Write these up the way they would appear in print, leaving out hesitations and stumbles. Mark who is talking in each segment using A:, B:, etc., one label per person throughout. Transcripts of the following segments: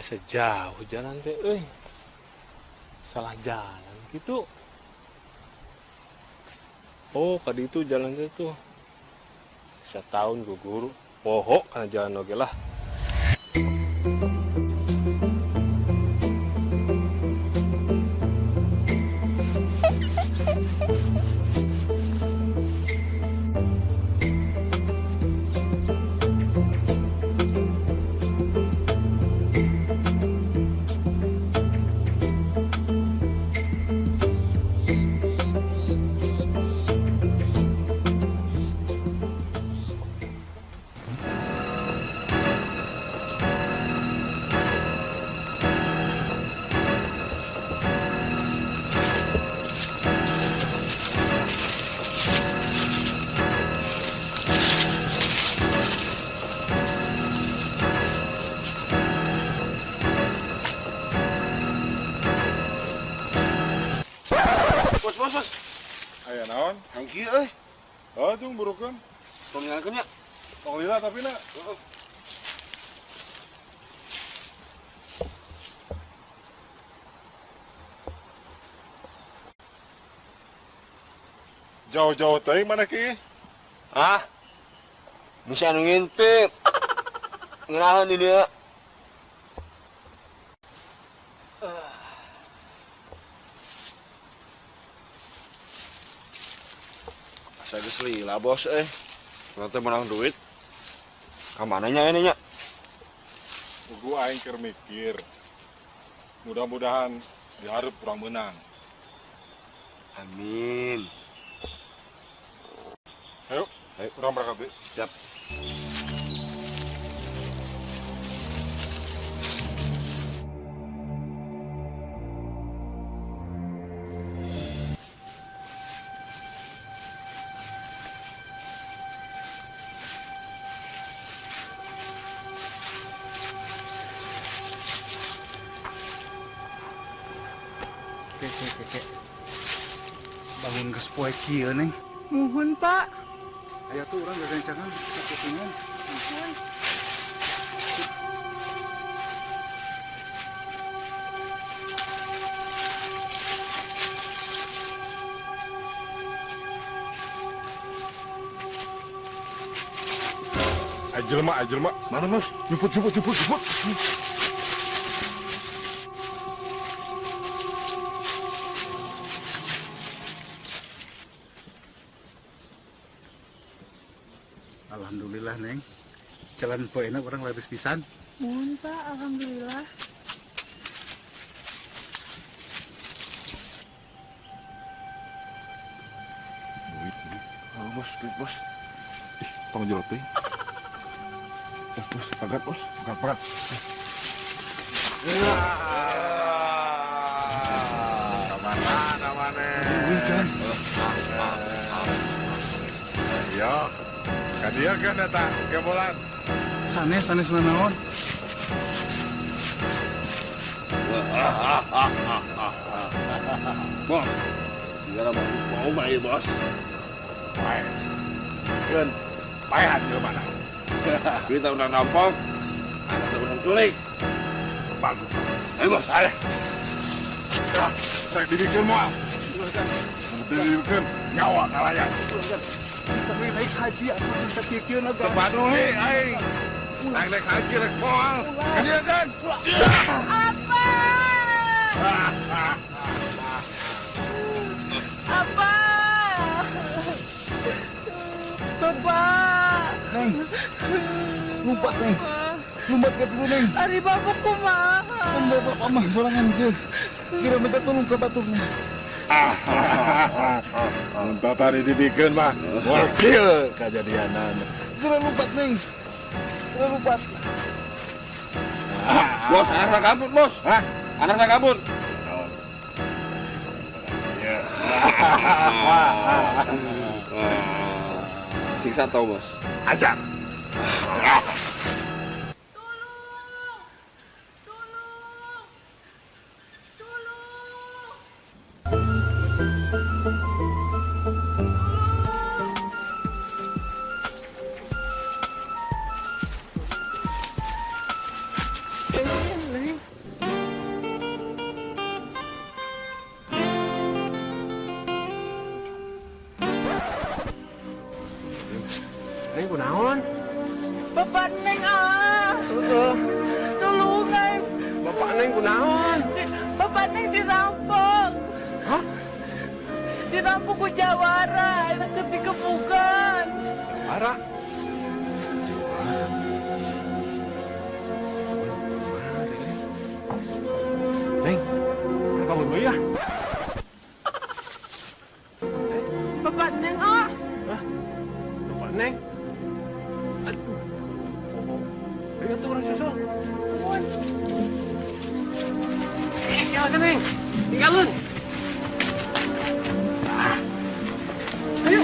A: Biasa jauh jalan teh euy. Salah jalan gitu. Oh, kadi itu jalan teh tuh. Setahun gue guru. Poho kana jalan oge lah.
B: Bos, bos, bos.
C: Aya naon?
B: Thank you euy.
C: Oh, cung burukeun.
B: Tong nyalakeun nya.
C: Tong lila tapi na.
B: Heeh.
C: Jauh-jauh teuing mana ki?
B: Hah? Bisa nu ngintip. Ngeunaheun di dieu. Asa geus lila bos euy. Urang teh menang duit. Ka mana nya ini nya?
C: Ugu aing keur mikir. Mudah-mudahan dihareup urang meunang.
B: Amin.
C: Ayo,
B: Ayo.
C: Urang berangkat deui.
B: Siap.
D: Ke, ke, ke, ke. Bangun geus poe kieu, Neng.
E: Muhun, Pak.
D: Aya tuh urang gagancangan saputingan.
E: Muhun.
C: Ay jelema, ay jelema. Mana, Mas? Jemput, jemput, jemput, jemput.
D: Alhamdulillah, Neng. Jalan poe enak urang labis pisan.
E: Muhun, Pak. Alhamdulillah.
C: Duit, duit.
B: Oh, bos, duit, bos.
C: Ih, tong jelek teuing.
B: Oh, bos, pagat, bos.
C: Pagat, pagat. Mana, mana?
D: Duit, kan?
C: Yo, kadia kan datang kebolan.
D: Sanes, sanes nanaon.
B: Bos, segala mau mau bae, bos.
C: Bae. Keun, paehan jelema mana?
B: Kita udah rampok, anak udah culik.
C: Bagus, bagus.
B: Ayo, bos, ayo.
C: Ah, rek dibikin moal. Dibikin nyawa kalayan.
D: Tapi naik haji aku masih bisa kieu-kieu naga.
C: Teu paduli aing. Naik naik haji rek moal. Kan dia kan?
E: Apa? Apa? Bapak.
D: Neng. Lumpat, Neng. Lumpat ke dulu, Neng.
E: Ari bapak kumaha?
D: Kan bapak mah sorangan ge. Kira minta tolong ke batur, Neng.
C: Mun tadi dibikin mah wakil kajadianan.
D: Kira lumpat, Neng. Kira lumpat.
B: Bos, anaknya kabur, bos.
C: Hah?
B: Anaknya kabur.
C: Iya.
B: Siksa tau, bos.
C: Ajar.
E: Tolong. Tolong. Tolong. Eh, Neng. Neng dirampok.
A: Hah?
E: Dirampok ku jawara, enak dikebukan.
A: Jawara? Neng, kabur dulu ya.
E: Bapak Neng, ah.
A: Hah? Bapak Neng? Aduh. Ayo tuh orang susul. Tinggalkan, Neng. Tinggalin. Ayo.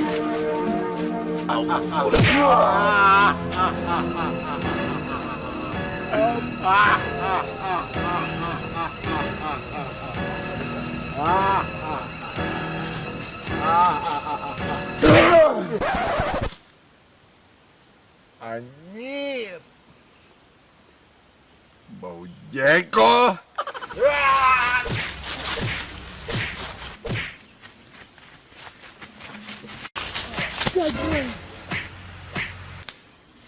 C: Anjir. Bau jengkol.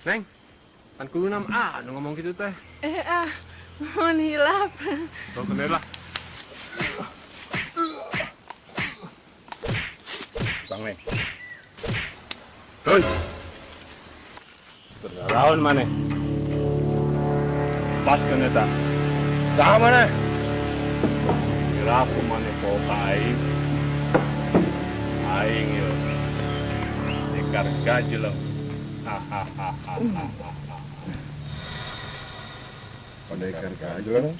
A: Neng, kan kudu nam A nu ngomong gitu teh.
E: Mun hilap.
A: Tong bener lah. Bang Neng. Hei. Berlawan maneh. Pas kan eta.
B: Saha maneh?
A: Kira aku maneh poho ka aing. Aing ieu. Dekar gajeleng. Hahaha.
C: Pendekar gajeleng.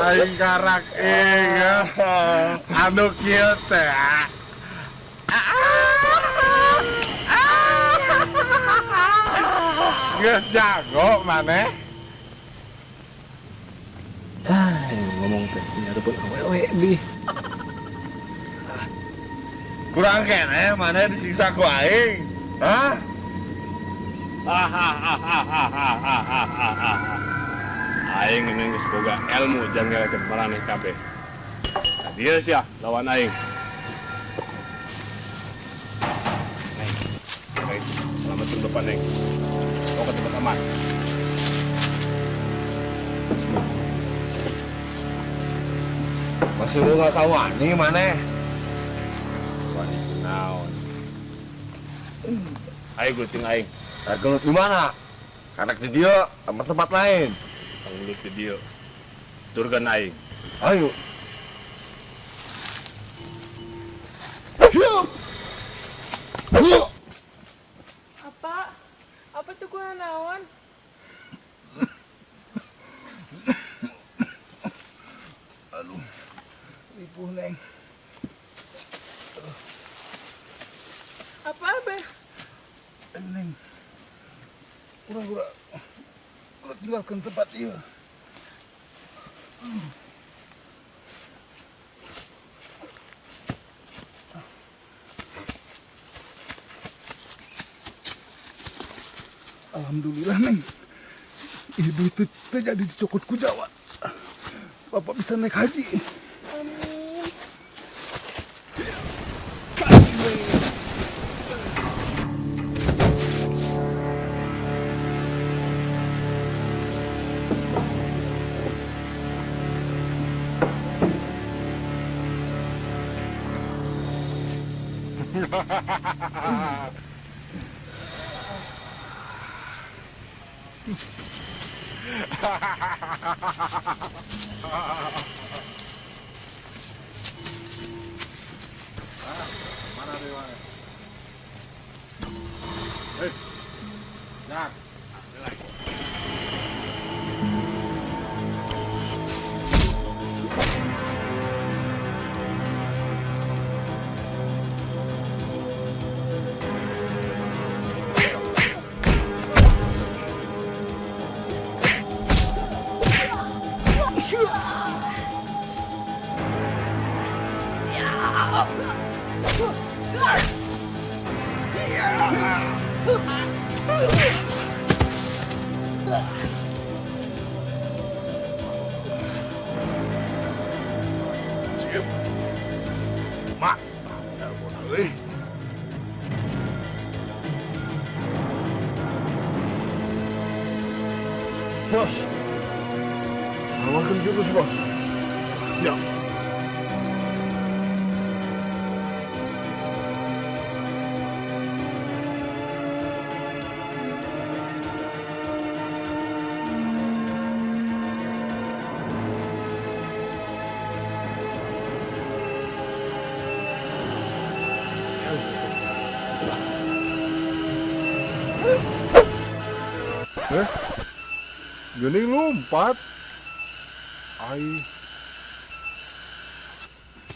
C: Aing karak ing anu kieu teh. Geus jago maneh.
A: Ah, ngomong teh nyareupun awewe di.
C: Kurang keneh maneh disiksa ku aing. Hah?
A: Aing ini geus boga ilmu jang ngelekeun maraneh kabeh. Dieu sia lawan aing. Neng, neng, selamatkan bapak Neng. Bawa ke tempat aman.
B: Masih lu nggak kawani maneh?
A: Wani kunaon? Ayo guluting aing.
B: Gelut di mana? Karena di dia sama tempat lain.
A: Gelut di dia. Durgan aing.
B: Ayo.
E: Apa? Apa tuh gua naon?
C: Aduh, ripuh Neng.
E: Apa abe?
C: Neng. Kurang tinggalkan tempat iya. Alhamdulillah Neng, ibu itu terjadi dicokot ku Jawa. Bapak bisa naik haji.
E: Amin.
C: Kasih Neng. Mana dia mana? Hei, Jack. Siap.
B: Bos. Ngaluarkeun jurus, Bos.
C: Siap. Geuning lompat. Ai.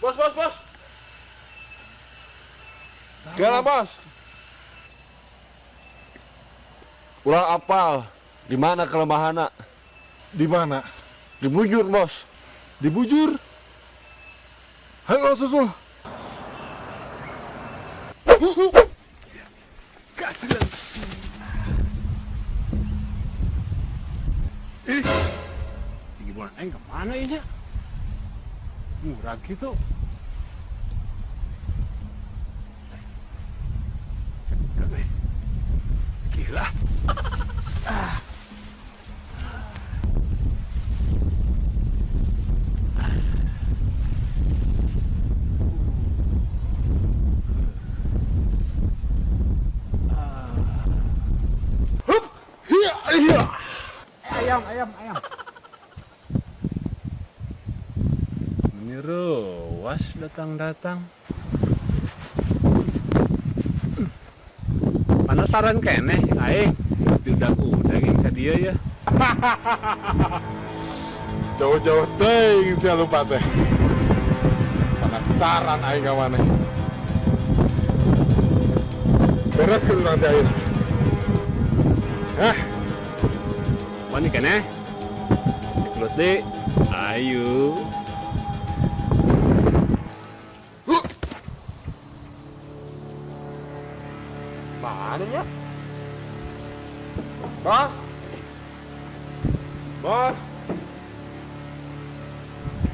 B: Bos, bos, bos. Gala, Bos. Urang apal di mana kelemahanna?
C: Di mana?
B: Di bujur, Bos.
C: Di bujur. Hayo susul. Ih, tinggi bulan aing kemana ini? Murah gitu. Gila. Ah. Hup, iya, iya.
D: Ayam, ayam, ayam.
A: Ini ruas datang-datang. Penasaran keneh aing. Diudag-udag yang ka dia ya.
C: Jauh-jauh teuing sia lupa teh. Penasaran aing ka maneh. Beres ke urang teh ayeuna. Hah?
A: Wani keneh? Dikelut deui. Ayo.
B: Mana nya? Bos. Bos.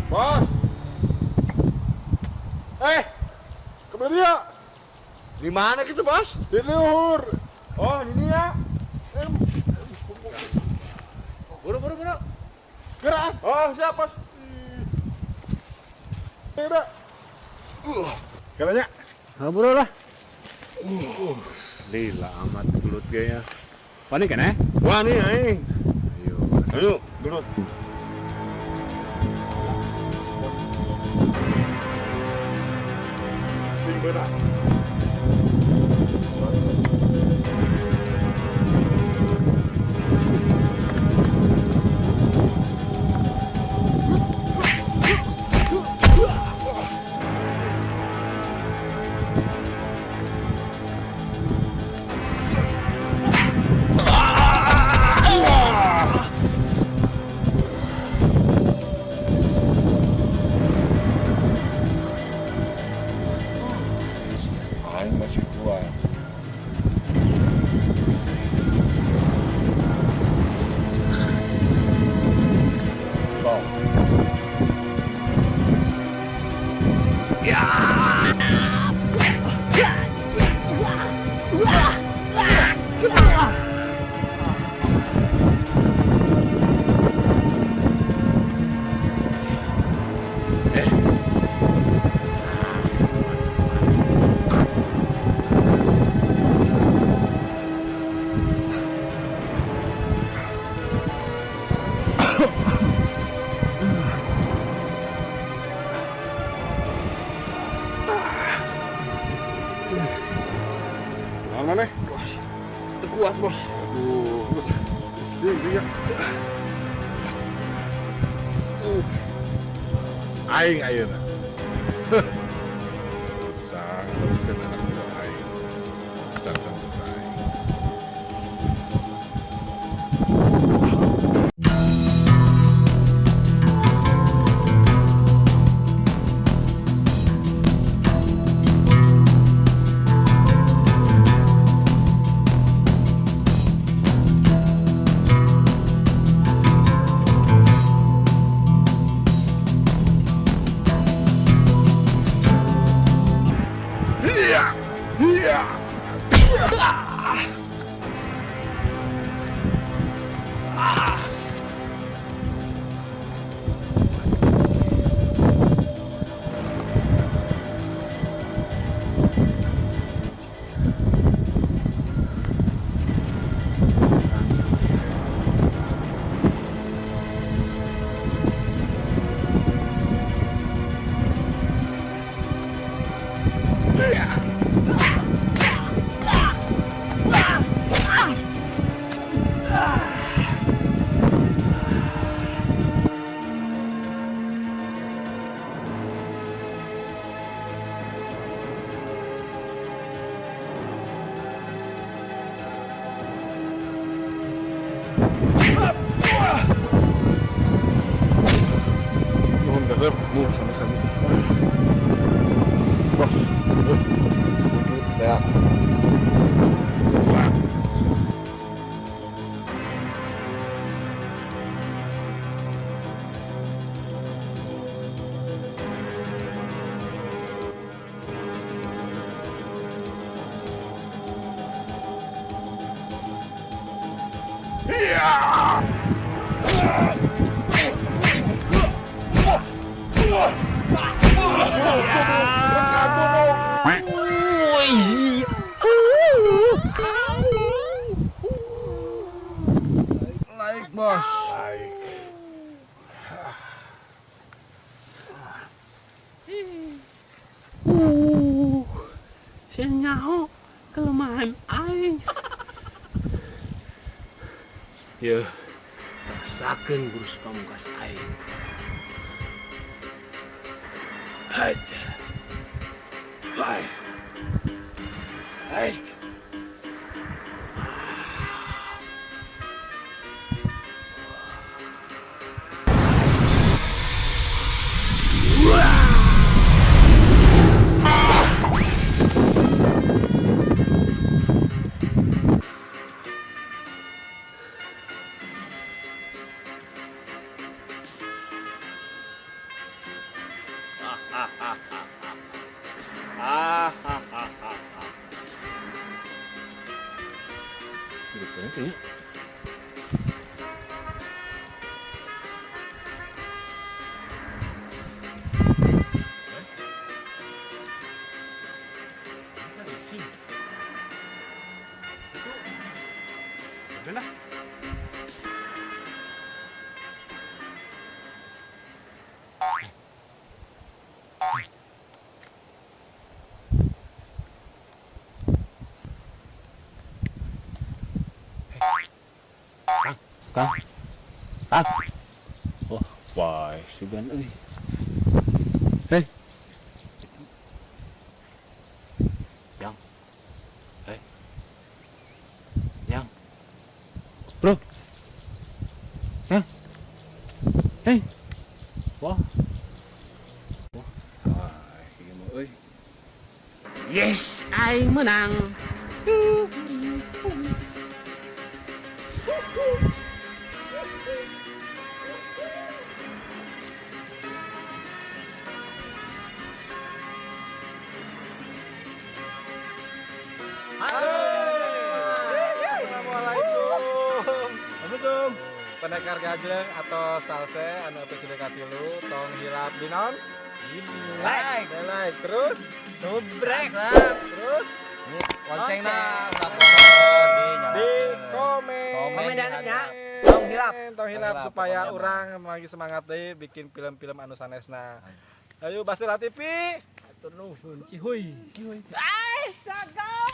B: Bos.
C: Kemana dia?
B: Di mana gitu, Bos?
C: Di luhur.
B: Oh, ini ya. Buru, buru, buru.
C: Gerak.
B: Oh, siap, Bos.
C: Gerak. Kalanya.
A: Buru lah. Lila amat gelut kayaknya. Wani keneh?
B: Wani aing.
A: Ayo.
B: Ayo, gelut.
C: Sing beunang.
B: Aing masih kuat. Sok.
A: Ya.
C: Mana nih?
B: Bos, kuat, Bos.
C: Aduh, Bos. Sini, ya. Aing ayeuna. Bisa kena anak buah aing. Catatan putra aing. Iya.
B: Wujud ya.
C: Like bos.
B: Like.
A: Sia nyaho kelemahan aing. Yeuh, rasakeun jurus pamungkas aing. Haja. Hai. Hai. Udah lah. Kang, Kang, oh, wah, sugan euy. Hei, Yang, hei, Yang, bro, Yang, hei, wah, wah, ah, ieu mah euy. Yes, aing menang.
F: Assalamualaikum. Assalamualaikum. Pendekar Gajleng atau Salse anu episode katilu tong hilap di naon? Like, di like, terus subscribe, terus
G: loncengna
F: di komen.
G: Komen dan nya. Tong hilap.
F: Tong hilap supaya urang lagi semangat deui bikin film-film anu sanesna. Ayo Basila TV.
G: Atur nuhun cihuy.
E: Ay, sagaw!